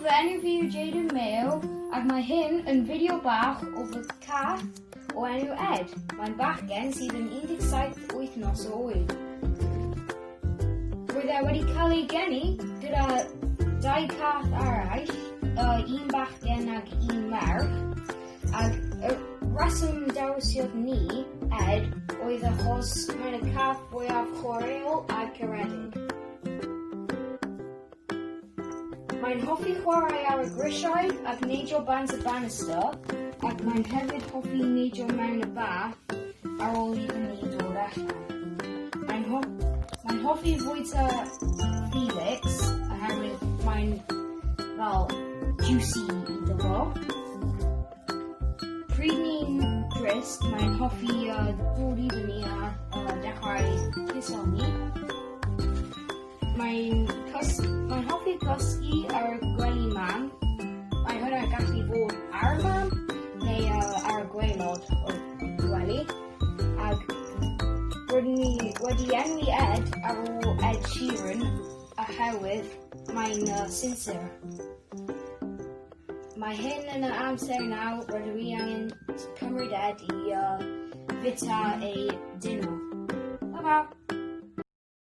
fy enw fi yw Jaden Mayo ac mae hyn yn fideo bach o fy cath o enw Ed. Mae'n bachgen sydd yn 17 wythnos o oed. Roedd e wedi cael ei geni gyda dau cath arall, un bachgen ac un merch, ac y rheswm dewisiodd ni, Ed, oedd achos mae'n y cath fwyaf chwaraeol a caredig. Mae'n hoffi chwarae ar y grisiau ac neidio bant y banister, ac mae'n hefyd hoffi neidio mewn y bath ar ôl iddyn ni dod allan. Mae'n ho mae'n hoffi fwyta Felix oherwydd mae'n fel juicy iddo fo. Pryd ni'n drist, mae'n hoffi dod i fyny a dechrau cuso ni. Mae'n cys- mae'n hoffi cysgu ar y gwely mam. Mae hwnna gallu bod ar y mam neu ar y gwaelod o'r gwely. Ac rydyn ni wedi enwi Ed ar ôl Ed Sheeran oherwydd mae'n sinsir. Mae hyn yn yr amser nawr rydw i angen cymryd Ed i fita ei dinner. Bye bye!